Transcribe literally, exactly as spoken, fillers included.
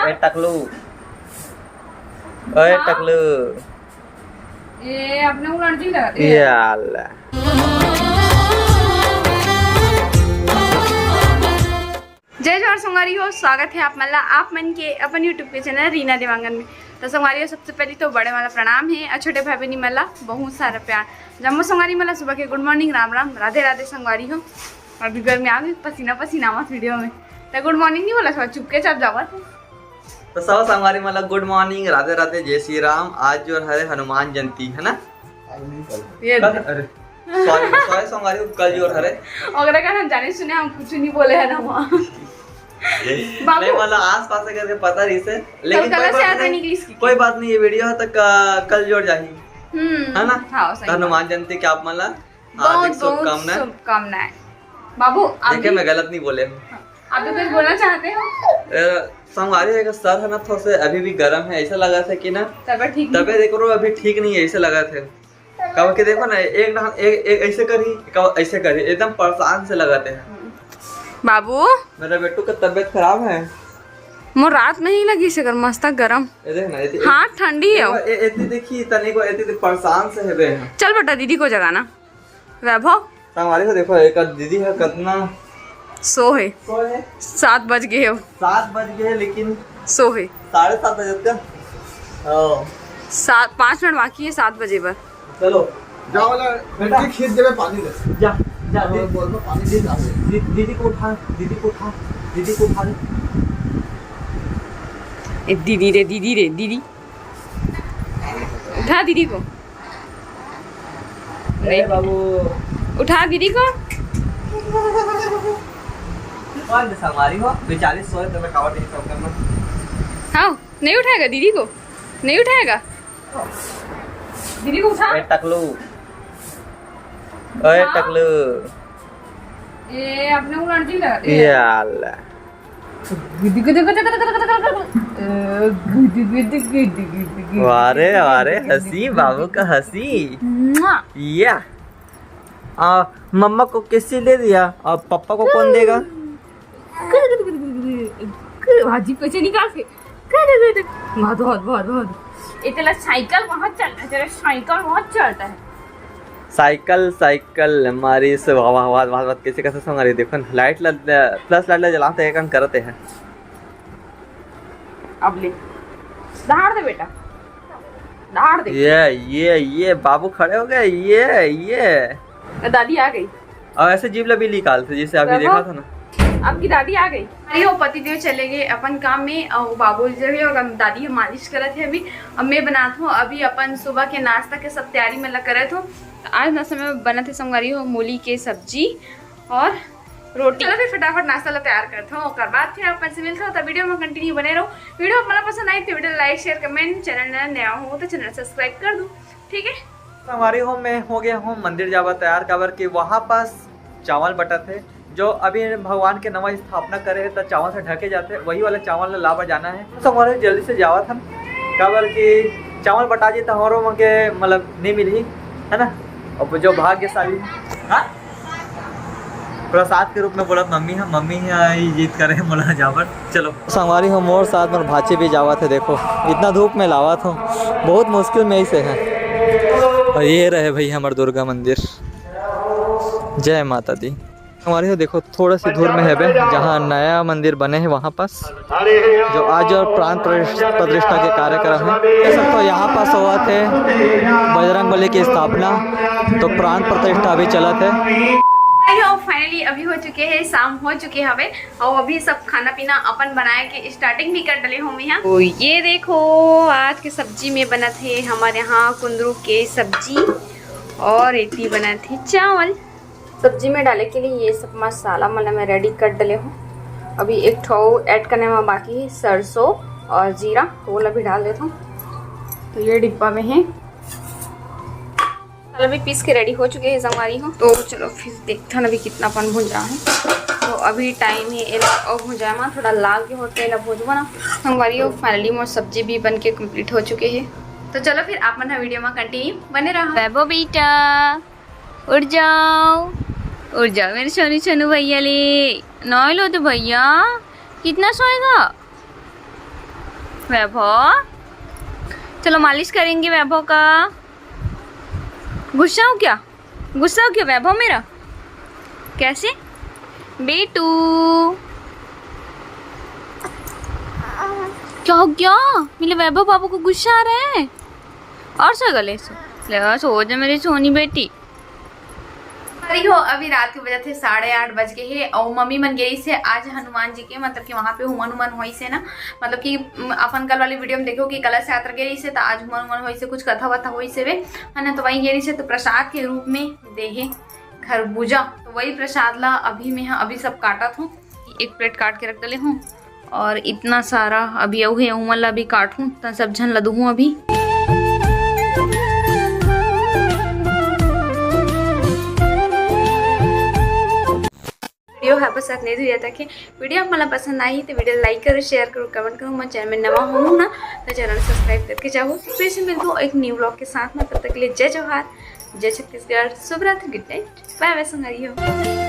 ए टकलू, ओए हाँ? टकलू। ए, अपने उलट जी लगा दे। ये अल्लाह। जय जोहार संगवारी हो, स्वागत है आप मन ला, आप मन के अपन YouTube के चैनल रीना देवांगन में। तो संगवारी हो, सबसे पहले तो बड़े वाला प्रणाम है और छोटे भाई बहनी मन ला बहुत सारा प्यार। जम्मो संगवारी मन ला सुबह के गुड मॉर्निंग, राम राम, राधे राधे संगवारी हो। अभी गर्मी आ गई, पसीना पसीना मत वीडियो में। तो गुड मॉर्निंग नहीं बोला, थोड़ा चुपके चाप जावत है। तो सब संगवारी मन ला गुड मॉर्निंग, राधे राधे, जय श्री राम। आज जो हरे हनुमान जयंती है ना, ये कल, अरे सॉरी सॉरी संगवारी, कल जो हरे। ओकरा का हम जाने सुने हम कुछ नहीं बोले है ना वहाँ। बाबू। नहीं, मतलब आस पास से करके पता रही से, लेकिन कल कोई से बात याद नहीं, नहीं कि इसकी। कोई बात नहीं, ये वीडियो है तक कल जोड़ जाही। हम्म, है ना? हाँ, सही बात। हनुमान जयंती की आप मन ला बहुत, हार्दिक बहुत शुभकामनाएं। शुभकामनाएं। बाबू, आप देखिए, भी मैं गलत नहीं बोले हूँ। आप भी कुछ बोलना चाहते हो? ए, संगवारी है, सर है ना, थोड़ा से अभी भी गर्म है, ऐसा लगा था कि ना तबीयत ठीक नहीं। तबीयत एक अभी ठीक नहीं है, ऐसा लगा था। कब के देखो ना, एक ना, एक, एक ऐसे करी, कब ऐसे करी, एकदम परेशान से लगा थे। बाबू, मेरा बेटू का तबीयत खराब है। मोर रात नहीं लगी से कर मस्त गरम। ये देख ना, ये, हाथ ठंडी है। ये, ये, ये देखी, तनी को ये परेशान से है बे। चल बेटा, दीदी को जगाना। वैभव। संगवारी को देखो, एक दीदी है, कितना सो है। सो है। सात बज गए हो। सात बज गए, लेकिन सो है। साढ़े सात बजे तक। हाँ। सात, पाँच मिनट बाकी है सात बजे पर। चलो। जाओ ना, बेटा। उनके खेत जगह पानी ले। जा, जा, और दे। बोल दो, पानी दे, जा। दी-, दीदी को उठा, दीदी को उठा, दीदी को उठा। ए, दीदी रे, दीदी रे, दीदी। उठा दीदी को। ए बाबू। उठा दीदी को। कौन संगवारी हो? बेचालीस सौ है, तो मैं कावड़ नहीं सकता मैं। हाँ, नहीं उठाएगा दीदी को, नहीं उठाएगा। दीदी को उठा। ए टकलू, ओए हाँ? टकलू। ए, अपने उलट जी लगा दे। ये अल्लाह। गुदी गुदी गुदी गुदी गुदी गुदी गुदी। ए, गुदी गुदी गुदी गुदी गुदी। वाह रे, वाह रे, हंसी, बाबू का हंसी। मुआ। या। आ, मम्मा को किसी ले दिया, अब पापा को कौन देगा? गुदी गुदी गुदी गुदी गुदी। भाजी कैसे निकाल के? बहुत, बहुत, बहुत, बहुत। इतना साइकिल बहुत चलता है, तेरा साइकिल बहुत चलता है। साइकिल, साइकिल, मारी से वाह, वाह, वाह, वाह, वाह, कैसे, कैसे संगवारी, देखो ना, लाइट ला, प्लस लाइट ला जलाते हैं, काम करते हैं। अब ले, धार दे बेटा, धार दे। ये, ये, ये, बाबू खड़े हो गए, ये, ये। दादी आ गई। और ऐसे जीभ ला भी निकालते, जैसे अभी देखो, देखा था ना। आपकी दादी आ गई। अरे, वो पतिदेव चले गए अपन काम में और बाबू जो है और दादी मालिश करत है अभी। अब मैं बनात हूँ अभी अपन सुबह के नाश्ता के सब तैयारी में लग करत हूँ। आज नाश्ता में बनत है संगवारी हो मूली के सब्जी और रोटी। चलो फिर फटाफट नाश्ता ला तैयार करत हूँ, ओकर बाद फिर अपन से मिलत हूँ। तो वीडियो में कंटिन्यू बने रहो। वीडियो आप मन ला पसंद आई तो वीडियो लाइक, शेयर, कमेंट, चैनल में नया हो तो चैनल सब्सक्राइब कर दो, ठीक है? संगवारी हो, मैं हो गया हूँ मंदिर जावा तैयार, काबर कि वहाँ पास चावल बटत हे, जो अभी भगवान के नवा स्थापना करे हे, त चावल से ढके जाथे, वही वाला चावल ला लाबर जाना हे। संगवारी हो, जल्दी से जावत हन, काबर कि चावल बटा जी त हमरो मन के मतलब नहीं मिलही, है ना? अब जो भाग्यशाली, हाँ? प्रसाद के रूप में बोलत मम्मी ह, मम्मी ह ई जीत करे मोला जावत। चलो संगवारी हो, मोर साथ मोर भांची भी जावत हे। देखो इतना धूप में लावत हो, बहुत मुश्किल में इसे है। और ये रहे भैया हमर दुर्गा मंदिर। जय माता दी। संगवारी हो, देखो थोड़ा सी दूर में है बे, जहाँ नया मंदिर बने है वहाँ पास, जो आज और प्राण प्रतिष्ठ-, प्रतिष्ठा के कार्यक्रम है। देख सकते हो यहाँ पास हुआ थे बजरंग बली की स्थापना, तो प्राण प्रतिष्ठा अभी चलत है। फाइनली अभी हो चुके हैं, शाम हो चुके हवे और अभी सब खाना पीना अपन बनाए के स्टार्टिंग भी कर डले हों यहाँ। तो ये देखो आज के सब्जी में बनत है हमारे यहाँ कुंदरू के सब्जी और एती बनत है चावल। सब्जी में डाले के लिए ये सब मसाला मन मैं रेडी कर डले हूँ। अभी एक ठो ऐड करने में बाकी है, सरसों और जीरा, तो वो ला भी डाल देता हूँ। तो ये डिब्बा में है। मसाला भी पीस के रेडी हो चुके हैं संगवारी हो। तो चलो फिर देखता ना अभी कितना अपन भुंजा है। तो अभी टाइम है एला और भुंजाए मा, थोड़ा लाल के होते एला भुजबो ना संगवारी हो। फाइनली मोर सब्जी भी बन के कंप्लीट हो चुके हैं। तो चलो फिर आप मन वीडियो में कंटिन्यू बने रहो। बाबू बेटा उठ जाओ, उठ जाओ मेरे सोनू सोनू भैया ले। नहा लो तो भैया, कितना सोएगा? वैभव, चलो मालिश करेंगे वैभव का। गुस्सा हो क्या? गुस्सा हो क्या वैभव मेरा? कैसे बेटू? क्या हो गया? मेरे वैभव बाबू को गुस्सा आ रहा है। और सो गले सो, ले सो जा मेरी सोनी बेटी। अरे हो, अभी रात के बजे थे साढ़े आठ बज गए हे और मम्मी मन गई से आज हनुमान जी के, मतलब कि वहाँ पे हुमन हुमन होई से ना, मतलब कि उम, अपन कल वाली वीडियो में देखो कि कलश यात्रा गई से, तो आज हुमन हुमन होई से, कुछ कथा वथा होई से वे, है ना। तो वही गई से तो प्रसाद के रूप में देहे खरबूजा, तो वही प्रसाद ला अभी मैं ह-, अभी सब काटत हूँ, एक प्लेट काट के रख डले हूँ और इतना सारा अभी अउ हे, उमन ला अभी काटहूँ, त सब झन ला दुहूँ अभी। वीडियो ह बस अतने दूर तक हे। वीडियो आप मन ला पसंद आही तो वीडियो लाइक करो, शेयर करो, कमेंट करो। मोर चैनल में नवा हो ना तो चैनल सब्सक्राइब करके जाओ। फिर से मिलता हूँ एक न्यू व्लॉग के साथ में, तब तक के लिए जय जोहार, जय छत्तीसगढ़, शुभ रात्रि, गुड नाइट, बाय बाय संगवारी हो।